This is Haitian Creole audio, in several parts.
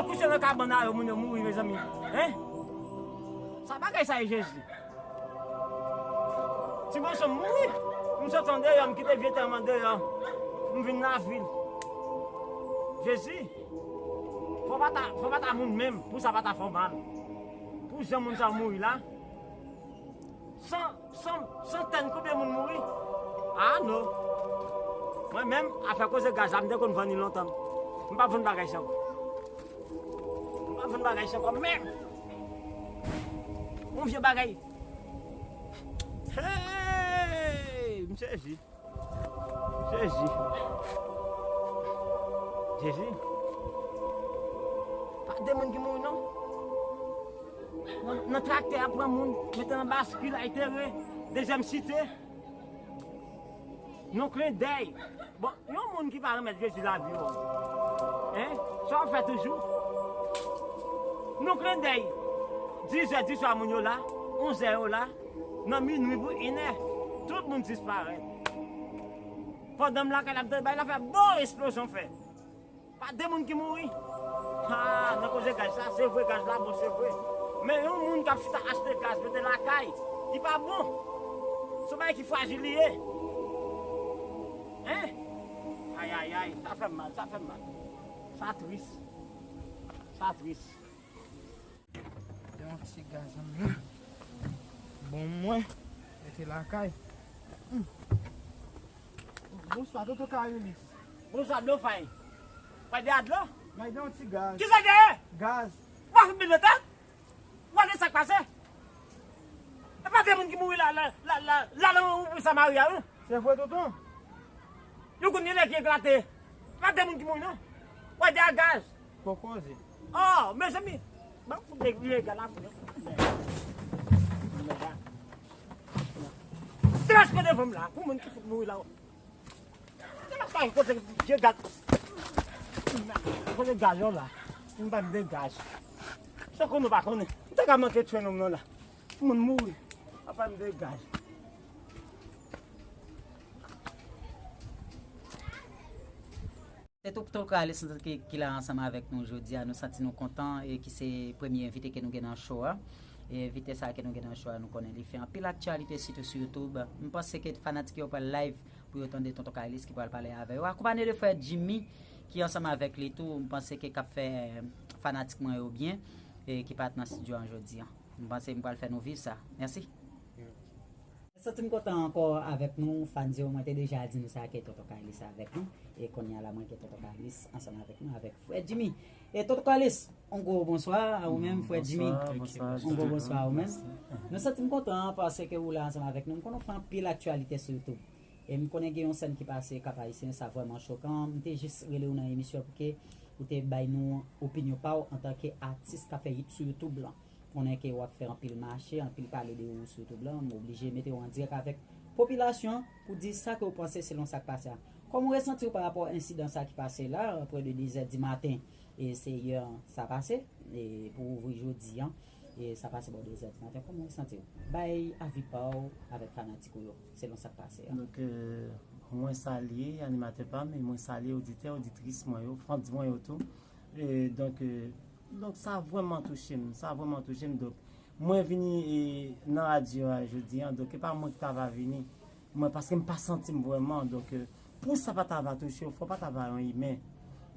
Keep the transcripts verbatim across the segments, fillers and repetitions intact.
Kouche nan kabann a yo, moun yo mouri, mezanmi. Hein? Sa bagay sa ye, Jezi. Ti bonson mouri. M sot andeyò, m kite vye tèm andeyò. M vin lavil. Jezi. Fò pa ta, fò pa ta moun menm, pou sa pa ta fè w mal. Pou jan moun sa mouri la. San, san, santèn konbyen moun mouri? Ah, non. Mwen menm, afè koze gaz la, m te konn vann li lontan. M p ap vann bagay sa ankò. M p ap vann bagay sa ankò, menm. Yon vye bagay. Hey! M sezi. Jezi. Jezi. Pa de moun ki mouri, non. Nan, nan traktè a pran moun, mete nan baskil, ay tere, dezyèm site. Non, klendèy. Bon, yon moun ki pa renmèt Jezi lavi w, hein? Sa w ap fè toujou? Non, klendèy. Dizè di swa moun yo la, onzè yo la, nan minwi pou inè, tout moun disparèt. Pandan m lakay la, m tande bay la fè bon eksplozyon fè. Pa de moun ki mouri. Ha, nan koze gaz la, se vre gaz la bon, se vre. Men yon moun k ap chita achte gaz, mete lakay, li pa bon. Se yon bagay ki frajil li ye. Hein? Ay, ay, ay, sa fè m mal, sa fè m mal. Sa tris. Sa tris. Yon ti gaz ann la. Bon mwen. Mete lakay. Hmm. Bonswa, tonton Kayilis. Bonswa, Blofay. Mwen de a dlo? Mwen de yon ti gaz. Kisa gen? Gaz. Ou pa fin bile tèt? Ou pa gen sa k pase? E pa de moun ki mouri la, la, la, la, la nan wout Samari a, wi. Se vre, tonton? Yon kounye nèg ki eklate. Pa de moun ki mouri, non. Ou pa de a gaz. Fò koze. Oh, mezanmi. Ban m fout de vye gaz la, fout de. Tras kote devan m la, pou moun ki fout mouri la. Kote gaz? Kote gaz yo la? M pa m de gaz. Se konnen ou pa konnen. M te ka manke tchwe nonm nan la. Moun mouri. Apa m de gaz. Se tonton Kayilis ki, ki la ansanm avèk nou jodi a. Nou santi nou kontan e ki se premye envite ke nou gen nan show a. E envite sa ke nou gen nan show a, nou konnen li fè anpil aktyalite, sitou sou YouTube. M panse ke fanatik yo pral live pou yo tande tonton Kayilis ki pral pale avè yo. Akonpanye de frè Jimmy ki ansanm avèk li tou, m panse ke k ap fè fanatik mwen yo byen e ki pa t nan estidyo an jodi a. M panse m pral fè nou viv sa. Mèsi. Santi m kontan ankò avèk nou, fans yo, mwen te deja di nou sa ke tonton Kayilis avèk nou. E kounye a la, mwen ke tonton Kayilis ansanm avèk nou, avèk frè Jimmy. E tonton Kayilis, on gwo bonswa a ou menm, frè Jimmy. Bonswa, bonswa, on gwo bonswa a ou menm. Mèsi. Nou santi m kontan paske ou la ansanm avèk nou. M konnen w fè anpil aktyalite sou YouTube. E m konnen gen yon sèn ki pase Kap Ayisyen, sa vrèman chokan. M te jis rele w nan emisyon pou ke ou te bay nou opinyon pa w antanke atis k ap fè hit sou YouTube lan. Konnen ke w ap fè anpil mache, anpil pale de ou sou YouTube lan, m oblije mete w an dirèk avèk popilasyon pou di sa ke w panse selon sa k pase a. Kòman w resanti w pa rapò ensidan sa ki pase la, prè de de zè di maten, e se yè sa pase, e pou ouvri jodi an, e sa pase bò de zè di maten, kòman w resanti w? Bay avi pa w avèk fanatik ou yo, selon sa k pase a. Donk, euh, mwen salye animatè pa m, e mwen salye oditè, oditris mwen yo, fans mwen yo tou. E, donk, e, donk, sa vrèman touche m, sa vrèman touche m. Donk, mwen vini, e, nan radyo a jodi a, donk, e pa mwen ki ta va vini. Mwen, paske m pa santi m vrèman. Donk, e, pou sa pa ta va touche w, fò pa ta va yon imen.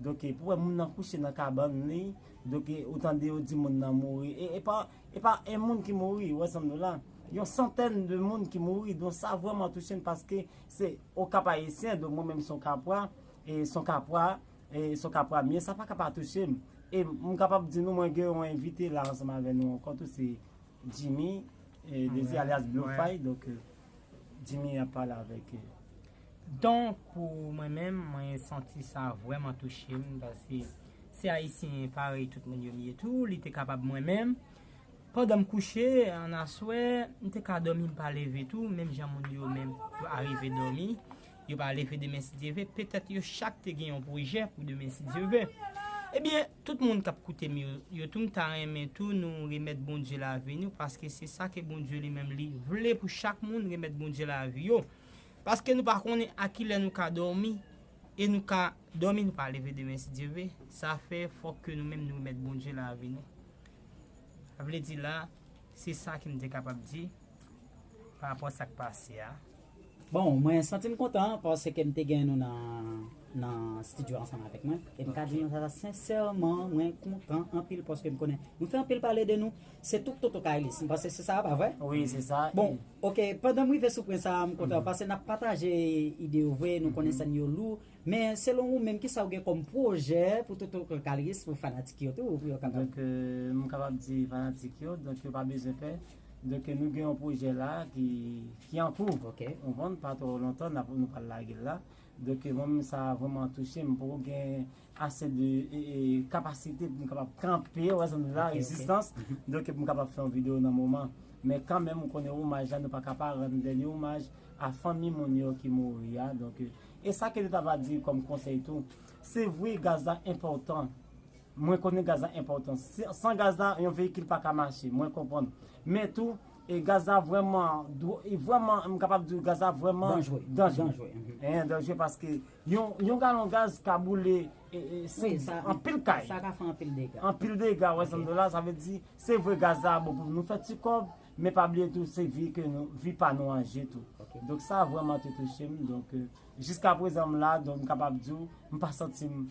Donk, e, pou wè moun nan kouche nan kabann li, donk, e, ou tande yo di moun nan mouri. E, e pa, e pa yon moun ki mouri, ou wè sa m di w la. Yon santèn de moun ki mouri. Donk, sa vrèman touche m paske se Okap Ayisyen, donk mwen menm se yon Kapwa, e se yon Kapwa, e se yon Kapwa m ye, sa pa ka pa touche m. E m kapab di nou, mwen gen yon envite la ansanm avè nou ankò tou, se Jimmy, e, Désir alias Blofay, donk, e, Jimmy ap pale avèk, e. Donk, pou mwen menm, mwen santi sa vrèman touche m, paske se Ayisyen parèy tout moun yo m ye tou, li te kapab mwen menm. Pandan m kouche, an aswè, m te ka dòmi, m pa leve tou, menm jan moun yo menm, yo arive dòmi, yo pa leve demen si Dye vle, petèt yo chak te gen yon pwojè pou demen si Dye vle. Ebyen, tout moun k ap koute m yo, yo tou, m ta renmen tou nou remèt Bondye lavi nou, paske se sa ke Bondye li menm li vle pou chak moun, remèt Bondye lavi yo. Paske nou pa konnen a kilè nou ka dòmi, E nou ka dòmi, nou pa leve demen si Dye vle. Sa fè fòk ke nou menm nou remèt Bondye lavi nou. Sa vle di la, se sa ke m te kapab di pa rapò sa k pase a. Bon, mwen santi m kontan paske m te gen nou nan nan estidyo ansanm avèk mwen. E m ka di nou sa sensèman, mwen kontan anpil paske m konnen nou fè anpil pale de nou. Se tout Toto Kaylis. M panse se sa, pa vre? Wi, se sa. Bon, ok, pandan m rive sou pwen sa, m kontan paske n ap pataje ide yo vre, nou konnen sèn yo lou. Men selon ou menm, kisa ou gen kòm pwojè pou Toto Kaylis, pou fanatik yo tou, pou yo kapab. Donk, euh, m kapab di fanatik yo, donk yo pa bezwen pè. Donk, nou gen yon pwojè la ki, ki an kou. Ok. Ou konprann, pa twò lontan, n ap, nou pral lage l la. Donk, mwen menm, sa vrèman touche m. M poko gen ase de e, e, kapasite pou m kapab kanpe, wè, sa m di la, Ok, ok. Rezistans. Donk, pou m kapab fè yon videyo nan moman. Men kanmenm, ou konnen omaj la, nou pa ka pa rann dènye omaj a fanmi moun yo ki mouri a. Donk, e sa ke nou ta va di kòm konsèy tou, se vre gaz la enpòtan. Mwen konnen gaz la enpòtan. Si- San gaz la, yon veyikil pa ka mache. Mwen konprann. Men tou, e gaz la vrèman, dwo- e vrèman, m kapab di gaz la vrèman Danjre. danjre. Danjre, mhm. Hein, danjre paske yon, yon galon gaz ka boule e, e, Wi, sa, anpil kay. Sa ka fè anpil dega. Anpil dega, wè, sa m di la, sa vle di, se vre gaz la bon pou nou fè ti kòb, men pa bliye tou, se vi ke nou, vi pa nou an je tou. Ok. Donk sa vrèman te touche m, donk, euh, jiska prezan m la, donk m kapab di w, m pa santi m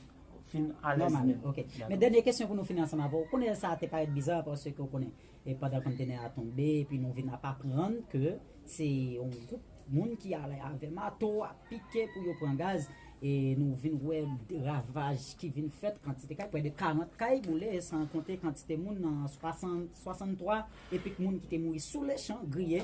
fin alèz Nòmal, menm. Ok. Men dènye kesyon pou nou fini ansanm avè w. Konnen sa te parèt biza paske ou konnen, e pandan kontenè a tonbe, epi nou vin ap aprann ke se yon gwoup moun ki ale avè mato ap pike pou yo pran gaz. E nou vin wè ravaj ki vin fèt, kantite kay, prè de karant kay boule, san konte kantite moun nan swasant, swasanntwa, epi moun ki te mouri sou lechan, griye.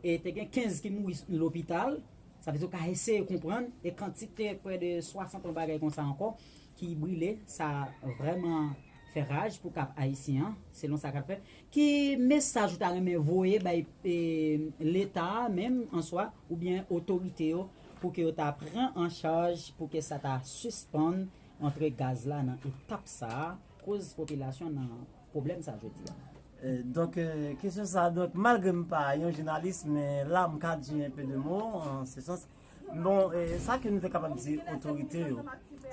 E te gen kenz ki mouri lopital. Sa vle di ou ka eseye konprann, e kantite prè de swasant yon bagay konsa ankò ki brile, sa vrèman fè raj pou Kap Ayisyen an, selon sa k ap fèt. Ki mesaj ou ta renmen voye bay e, Leta a menm an swa, oubyen otorite yo, pou ke yo ta pran an chaj, pou ke sa ta sispann antre gaz la nan etap sa a, koz popilasyon nan pwoblèm sa jodi a? Euh, donk, euh, kesyon sa, donk, malgre m pa yon jounalis, men la, m ka di un peu de mots, an se sans. Bon, euh, sa ke nou te kapab di otorite yo,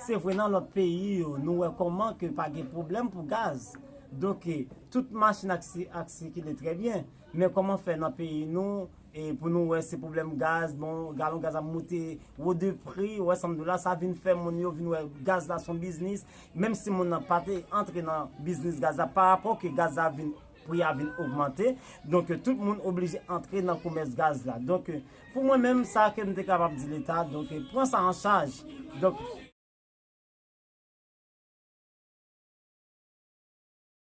se vre nan lòt peyi yo, nou wè kòman ke pa gen pwoblèm pou gaz. Donk, euh, tout machin ap si- ap sikile trè byen, men kòman fè nan peyi nou, e pou nou wè se pwoblèm gaz, bon, galon gaz ap moute wo de pri, wè sa m di w la, sa vin fè moun yo vin wè gaz la se yon biznis, menm si moun nan pa te antre nan biznis gaz la, pa rapò ke gaz la vin, pri a vin ogmante, donk tout moun oblije antre nan komès gaz la. Donk, pou mwen menm, sa ke m te kapab di Leta, donk pran sa an chaj. Donk,